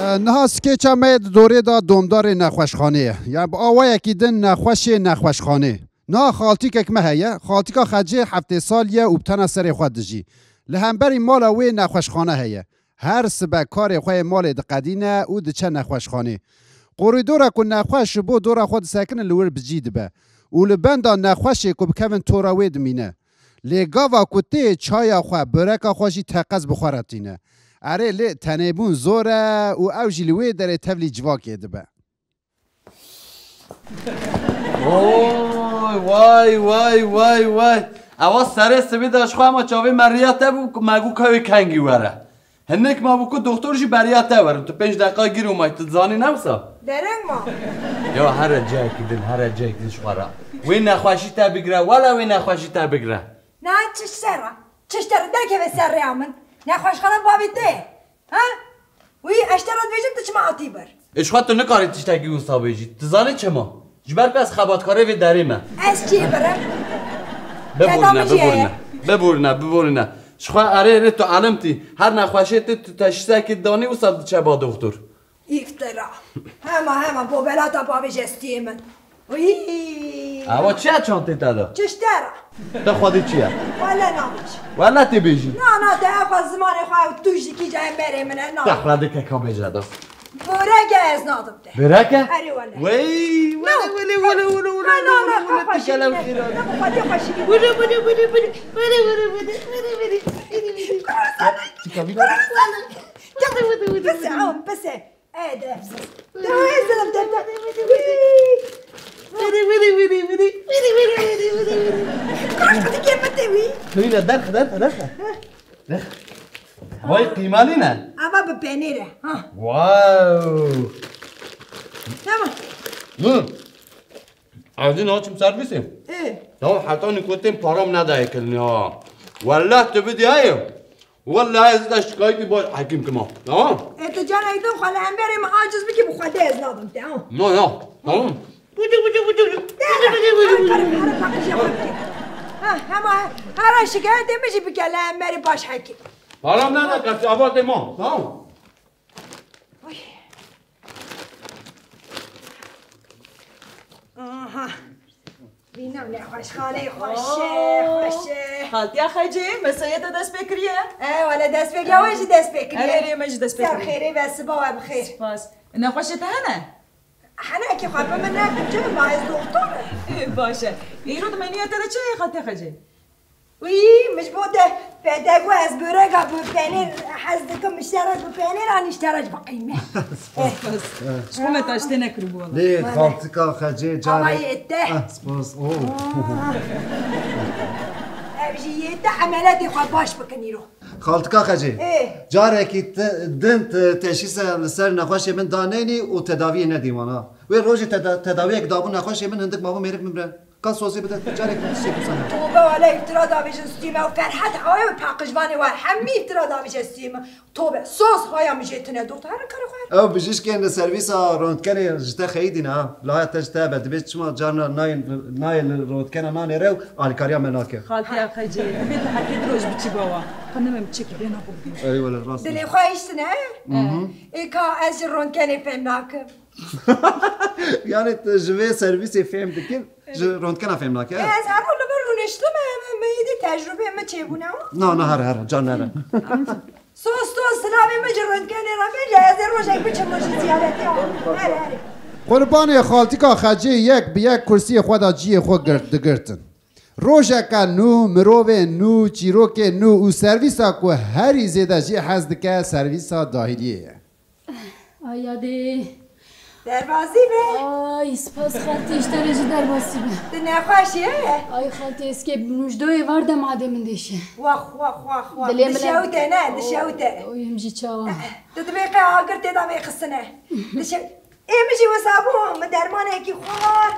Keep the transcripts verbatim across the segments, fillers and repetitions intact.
Niha skêça me yê di dorê de domdarê nexweşxanê ye. Yani bi awayekî din nexweşê nexweşxanê. Niha xaltîkek me heye. Xaltîka Xecê heftê sal ye û bi tena serê xwe dijî. Li hemberî mala wê nexweşxane heye. Her sibe karê xwe yê malê diqedîne û diçe nexweşxanê. Korîdora ku nexweş ji bo dora xwe disekinin li wir bi cî dibe û li benda nexweşê ku bikevin tora wê dimîne. Lê gava ku tê çaya xwe, böreka xwe jî teqez bi xwe re tîne. Erê lê tenêbûn zor e û ew jî li wê derê tevlî civakê dibe. Oy, way, way, way, way. Ewa serê sibî de ji xwe hema çavê me riya te bû, me got ka wê kengî were. Hinek ma bû ku doktor jî beriya te werin. Tu pênc deqa gîr û may, tu dizanî ne wisa? Dereng ma. Ya here cihekî din, here cihekî din ji xwe re. Wê nexweşî te bigire, wele wê nexweşî te bigire. Na çi ser e? Çi ser e? Derkeve ser rêya min. Nexweşxana bavê te ye. Ha? Wî ez te re dibêjim tu çima hatî ber. Ê ji xwe tu nikarî tiştekî wisa bêjî. Tu zanî çima? Ji ber ku ez xebatkarê vê derê me. Ez çi birim? Biborîne, biborîne. Biborîne, biborîne. Ji xwe erê erê tu elim tî. Her nexweşê tu, tu teşhîsekê danî wisa diçe ba doktor. Îftira. Hema hema bobelata bavêje stiyê min. Wî. Ewa çi ye çantê te de? Çiştera. Te xwedî çi ye? Wele nabêj. Wele tê bêjî. Na, na, te ew xwe zimanê xwe ew tûj dikî cayê berê min e, na. Te xwedî keka bêje de. Böreke ez nadim te. Böreke? Erê wele. Wey, wele, wele, wele, wele, wele, Na, na, na, wele, wele, ka xweşî tişele ne. Wele, xwedî xweşî ne. Wele, wele, wele, wele, wele, wele, wele, wele, wele, wele, wele. Kurasana. Çıkabilir. Kurasana. Wele, wele, wele, Pise, wele. Am, pise. Edepsiz. Daha ezdim, de, de. Wiri, wiri, wiri, wiri. Wiri, wiri, wiri, wiri, wiri. Kaç katı kepete wi? Şöyle derxe, derxe, derxe. Derxe. Vay, qîmalî ne? Ama bi penêr e. Ha. Wow. Tamam. Hı. Ez dî naçim servîsê. Ê. Ya heta nikotin param nedayê kirinê ha. Wellah tu bidiyayê. Wellahî ez de şikayetî baş hekîm kima. Tamam? E, tu carek din xwe li hemberê min aciz bikî, bi Xwedê ez nadim te, ha? No, no. Tamam. Wicik, wicik, wicik, wicik. De, de, de, de, de, de, de, paqijê xwe bike. Ha, hema, hera şikayetê min jî bike li hemberê baş hekîm. Param nede, kes abatê ma. Tamam. Oy. Aha. Vîna nexweşxaneyê xweş e, xweş e. Xaltiya Xecê, mesayê te dest pê kiriye? E, wele dest pê kiriye, we jî dest pê kiriye. Erê, erê, me jî dest pê kiriye. Ser xêrê ve, siba we bi xêr. Spas. Nexweşê te hene? Henekî xwe bi min nekin, çi ma ez doktor im. Ê, baş e. Îro di menüya te de çi heye Xaltiya Xecê? Wî, min ji bo te pede got ez böreka bi penêr hez dikim, min ji te re bi penêr anî, ji te re jî bi qîmet. Spas. Ji xwe me taştê nekiribû wela. Lê xaltika Xecê carê. Ama yê te. Ah, spas. Oh. Ev jî yê te, emeletê xwe baş bikin îro. Xaltika Xecê. Ê. Carekî ti-, din tu teşhîse li ser nexweşê min danênî û tedaviyê nedî wan ha. Wê rojê teda-, tedawiyek dabû nexweşê min, hindik mabû mêrik min bire. Ka sozê bide, carek min tiştê dûsa ne. Tobe wele îftira davêjin stûyê me û Ferhat ayo paqijvanê we hemî îftira davêje stûyê me. Tobe, soz haya min jê tune dot. Herin karê xwe herin. Ew bijîşkên li servîsa rondkenê ji te xeyîdî ne ha. Laya te ji te be, dibê çima carna nayên, nayê li rondkena nanê re û alîkariya me nake. Xaltiya Xecê, dibê tu heke di roj biçî bawa. Xanimê min çekî bê naxwe bidî. Erê wele rast. Dilê xwe hiştine he? Mhm. Ê ka ez ji rondkenê fêm nakim. Yani tu ji vê servîsê fêm dikir, ji rondkena fêm nake. Ez her roj li vir rûniştim, me êdî tecrûbeyê min çêbûne. Na, na, here, here, can here. Sos, sos, silavê min ji rondkenê re bêje, ez ê rojek biçim min ji ziyaretê. Here, here. Qurbanê xaltika Xecê yek bi yek kursiyê xwe de cihê xwe girt, digirtin. Rojeke nû, mirovên nû, çîrokên nû û servîsa ku herî zêde jê hez dike, servîsa dahiliyê ye. Ay yadê. Derbasî be. Ay, spas xaltî, ji te re jî derbasî be. Tu nexweş î, he? Ay xaltî, eskê nûjdoyê var de madê min dêşe. Wax, wax, wax, wax. Dilê min dişewite, ne, dişewite. Oy, em jî çawa. Tu dibê qey agir tê de vêxistine. Dişew-, ê min jî wisa bû, min dermanekî xwar,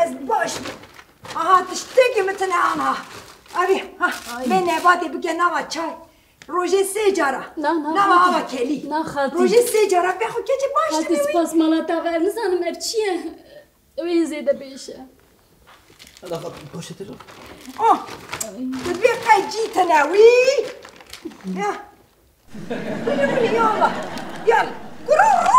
ez baş bûm. Aha, tiştekî min tune anha. Avî, ha, vê nebatê bike nava çay. Rojê sê cara. Na, na, nava xaltî. Ava kelî. Na, xaltî. Rojê sê cara, be xwe keçê baş dibî wî. Xaltî, spas mala te ve, nizanim ev çi ye? Ew ê zêde bêş e. Hadi xaltî, poşetê lo. Oh, tu dibê qey cî tune wî. Ya. Bini, bini, ya Allah. Ya, kuro, ro,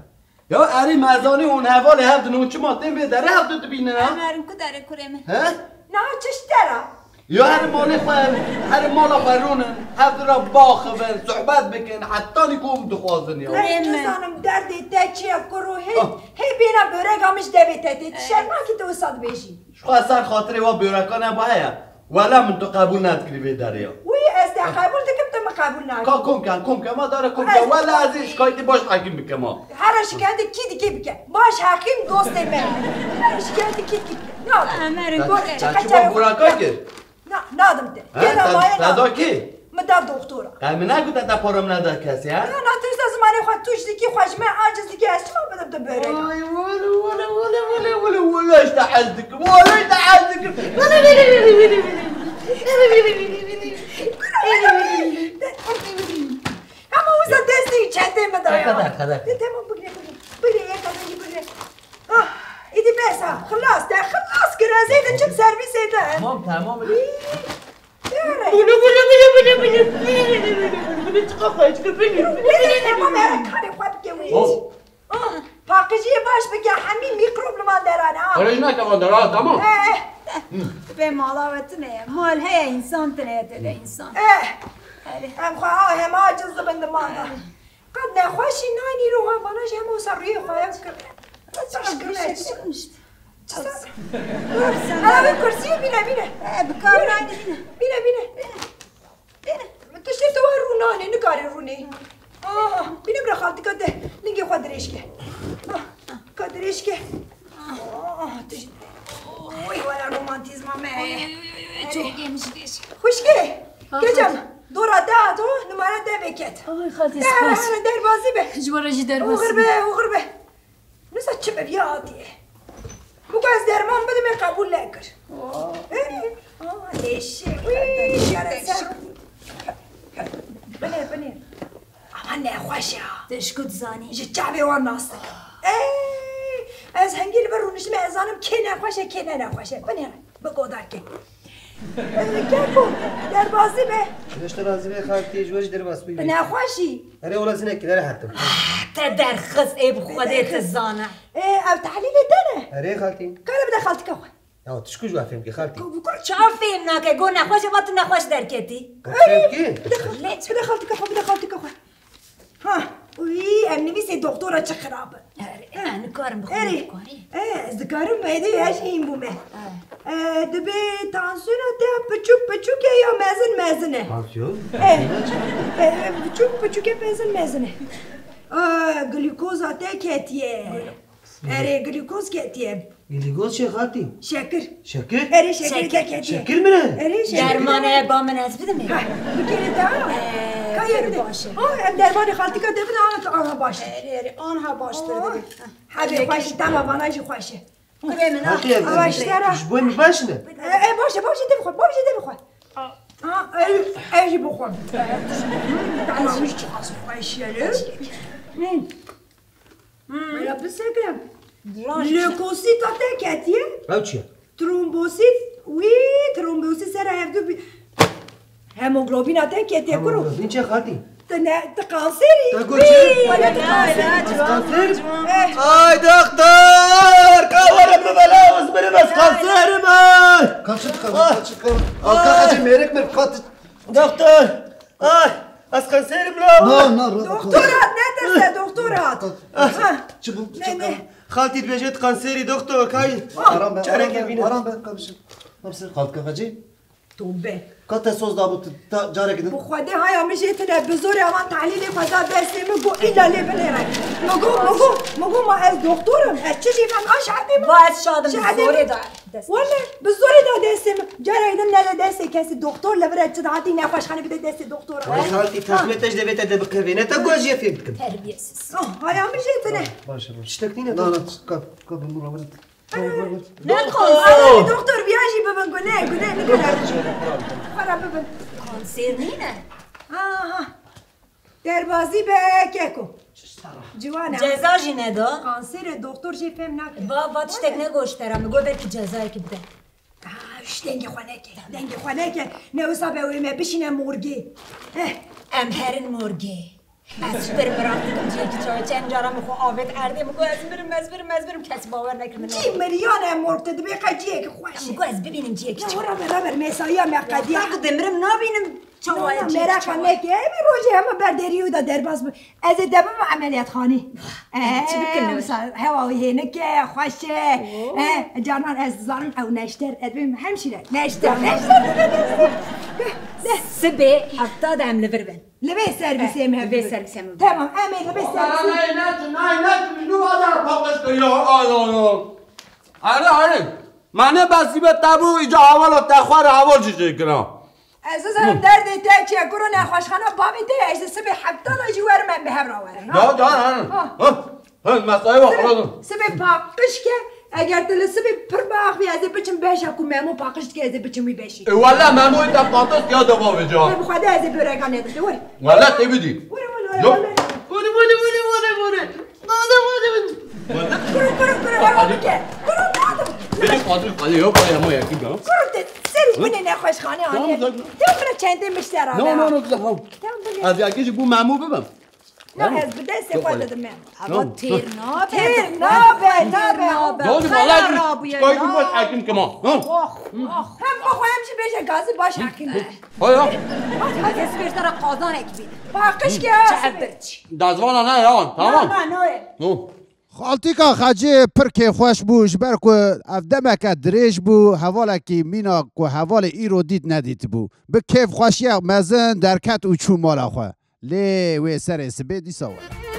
Ya erê me zanî hûn hevalê hev din, hûn çima tên vê derê hev du dibînin ha? Em herin ku derê kurê min. He? Niha çi ji te re? Ya herin malê xwe, herin mala xwe rûnin, hev du re biaxivin, sohbet bikin, hetanî ku hûn dixwazin ya. Ez Kurê min. Nizanim derdê te çi ye kuro, hê, Ah. hê bêna börega min ji devê te tê. Tu şerm nakî tu wisa dibêjî? Ji xwe ser xatirê we börekan heba heye. Wele min tu qebûl nedikirî vê derê ya. Wî ez te qebûl dikim, tu min qebûl nakî. Ka kom ken, kom ken, ma dare kom ken. Ez Wele ez ê şikayetî baş hekîm bikim ha. Here şikayetê kî dikê bike. Baş hekîm dostê me. Here şikayetê kî dikê bike. Na. Emer Te, Gor te çi çi qeçe bo yok. Buraka kir? Na, nadim te. He? Gel Te, ama te ya da kî? Mi da doktora. Te min negot te, te para min neda kesê, he? Ya na tu îsta zimanê xwe tûj dikî, xwe ji me aciz dikî, ez çima bidim tu börek? Ay, wele, wele, wele, wele, wele, wele, işte ez dikim. Wele, işte ez dikim. Wele, wele, wele, wele, wele. Wele, wele, wele, wele. Ama wisa destê çetê mi da ya. Qeder, qeder. De tamam, bigre, bigre. Bigre, yek qedehî bigre. Ah, îdî bes ha. Xilas, te xilas kir, ez ê diçim servîsê de. Tamam, tamam. Î, bere. Bile, bile, bile, bile, bile. Bile, bile, bile, bile, bile, çiqa xwe, çiqa bile. Bile, bile, tamam, here karê xwe bike wê. Hop. Ah, paqijiyê baş bike, hemî mîkrob li van deran ha. Karê ji me ke van deran, tamam. Eh. Bê mala we tune ye. Mal heye, însan tune ye, tê de însan. Eh. Erê. Em xwe ha hema aciz dibin diman da. Qet nexweşî nayîn îro ha bana ji hemû ser rûyê xwe ev kir. Çi iş kir me? Çi iş? Çi ser? Dur, sen Hala de- vê kursiyê bîne, bîne. E, bi kar nayîn bîne. Bîne, bîne. Bîne. Tiştê te wa rû nayîn, nikarê rûnê. Ah, bîne bira xaltika te. Lingê xwe dirêj ke. Ah, ka dirêj ke. Ah, tu jî. Oy, wala romantîzma me. Oy, oy, oy, oy, oy, Erê. Çok geniş geç. Xwişkê, Ha, keçem. ha. Dora te hato, numara te vêket. Ay, xaltî, Te spas. Hele derbazî be. Ji we re jî derbasî. Oxir be, oxir be. Nisa çi be viya hatiye. Bû ez derman bidim, ê qebûl nekir. Oh. Ê, aa, leşê. Wî, yara sen. Binêr, binêr. Ama nexweş e ha. Te ji ku dizanî? Ji çavê wan nas dikim. Ê, ez hingî li vir rûniştime, ez zanim kê nexweş e, kê ne nexweş e. Binêr, bi godarkê. Ê, Keko, derbazî be. Ji te razî be xaltî, ji we jî derbas bûyî. Tu nexweş î? Erê, wela zinek, erê hatim. Ah, te derxist, ê bi Xwedê tu zane. Ê, ev tehlîlê te ne? Erê xaltî. Kare bide xaltika xwe. Ya, tu ji ku ji we fêm kî xaltî? Ku, ku çawa fêm nake? Go nexweş e, va tu nexweş derketî. Ku fêm kî? Bide xal-, bide xaltika xwe, bide xaltika xwe. Ha, wî, em nivîsê doktora çi xirab in. Erê, ez nikarim bixwim, Erê, tu karî? E, ez dikarim, hêdî ez hîn bûme. E, dibê tansiyona te piçûk piçûk e ya mezin mezin e. Tansiyon? E, e, piçûk piçûk e, mezin mezin e. E, glûkoza te ketiye. Erê, glûkoz ketiye. Glûkoz çi xaltî? Şekir. Şekir? Erê, şekir Şekir. te ketiye. Şekir min e? Erê, şekir. Derman e, ba min ez bidim ê. Ha, bikerê te ha. Ee, Kayê pir bide. baş e. Ha, em dermanê xaltika te bide, ana, ana baş. Erê, erê, anha baştir Aa. dibe. Hadi xweş, tamam, vana jî xweş e. Kurê min, ah. Xaltî, Ama işte ra. ji bo min baş ne? E, e, baş e, baş e, te bixwe, baş e, te bixwe. Ha, ev, ev jî bixwe. Tamam, wî çiqas xweş e. Hmm. Hmm. Mera piseke. Leukosit a te ketiye. Ew çi ye? Trombosit, wî trombosit sera hevdu bi-, hemoglobina te ketiye kuro. Hemoglobin çi xaltî? Tu ne, tu kanserî. Te got çi? Wele tu kanserî. Ez kanser? Eh. Ay doktor! Ka were min bela, ez mirim, ez kanserim ay! Kaçit, kaçit, kaçit, kaçit. Alka hacı merek mi? Kaçit. Doktor! Ay! Ez kanserim la! Na, na, ra-, Doktor hat, ne derse doktor hat? Ha. Çi bu? Ne, ne? Xaltî dibêje tu kanserî doktor, kay. Aram be, Çarekê aram be, bîne. aram be, kardeşim. Nasıl? Xaltka hacı? Tobe. Ka te soz da bu, ta, careke din. Bi Xwedê haya min jê tine bi zorê avan tehlîlê xwe da destê min, got îlla lê binêre. Min got, min got, min got ma ez doktor im, ez çi jî fem, a şehedê min. Va ez şadim, bi Şehedê zorê min. da. Dest. Wele, bi zorê da destê min. Careke din nede destê kesî. Doktor li vir e, çi dihatî nexweşxanê bide destê doktora. Ay xaltî, texmê te ji devê te de bikevê. Ne te ku ez jê fêm dikim. Terbiyesiz. Oh, haya min jê tine. Baş e, baş e. Tiştek nîne Na, te? na, ka, ka bin bura, bura. Ne Doktor! kanser? Doktor, viya jî bibin, gune, gune, nikare. Para bibin. Kanser nîne? Aha. Derbazî be keko. Ciwan e. Ceza jî neda. Kanserê doktor jê fêm nake. Va, va tiştek negoşt te ra, min got belkî cezayekî bide. Ah, şş, dengê xwe neke, dengê xwe neke. Ne wisa be wê me bişîne morgê. Eh. Em herin morgê. Ez ji ber miraq dikim ciyekî çawa. Çend cara min xwe avêt erdê, min got ez mirim, ez mirim, ez mirim. Kes bawer nekir min. Cî miriyane morg, tu dibê qe ciyekî xweş e. Min got ez bibînim ciyekî çawa. Ya, rabe, rabe, mesaiya me qediya. Ya, ku dimirim nabînim. Çawa Na, na, ciyekî meraqa çawa. neke. Em ê rojê hema ber deriyê wî de derbas bibin. Ez ê te bibim emeliyatxanê. Eh, çi bikin wisa, hewa wî hênik e, xweş e. Oh. Eh, carnan ez dizanim ew neşter, ez bibim hemşîre. Neşter, neşter dibe destê. Sibê hefta de em li vir bin. Li vê servîsê Eh, em li vê hev servîsê em li vir. Tamam, em ê li vê servîsê. Nayê neçin, nayê neçin, min nû bazar paqij kir ya, ay, ay, ay. Erê, erê. Me ne bezîbe te bû, îca hevala te xwe re heval jî jê kira. Ez dizanim derdê te çi ye, kuro nexweşxana bavê te ye, ez ê sibê hefta de jî werim em bi hev re werin, ha? Ya, ya, ha. Ha. Ha. Ha, mesai bak, Sibê, oğlum. sibê paqij ke, eger tu li sibê pir biaxivî, ez ê biçim beşa ku Memo paqij dike, ez ê biçim wî beşî. E, wele Memoyê te paqij ya de bavê ca. Ê, bi Xwedê ez ê böreka nedim, de were. Wele tê bidî. Were, were, were, Yok. were. Were, were, were, were, were. Were. Kuro, kuro, kuro, hewa bike. Kuro, nadim. Bidî, Qadir, Qadir, yok, ay, ama yakın ya. Kuro te, serî Hı? binê nexweşxanê Tamam, anîye. zaten. Te bira çendê min ji te re No, be. no, no, güzel, tamam. Tamam, bile. Ez yakın bu Memo bibim. Na, ez bi destê xwe didim. Ava têr nabe. Têr nabe, nabe. Doğru, Xera vallahi rabûye, koydum na. Bak, hakim kema. Ha? Oh, oh. Hem xwe xwe hem jî bêje gazî baş hakim. Hay ha. Hadi, hadi. Ez pêştera qazanek bî. Paqij ke ha. Çev birç. Dazvana ne ya? Tamam. Na, na, no. No. Xaltîka Xecê pir kêfxweş bû, ji ber ku ev demeke dirêj bû, hevalekî mîna ku hevalê îro dît nedîtibû. Bi kêfxweşiyek mezin derket û çû mala xwe. Lê wê serê sibê dîsa were.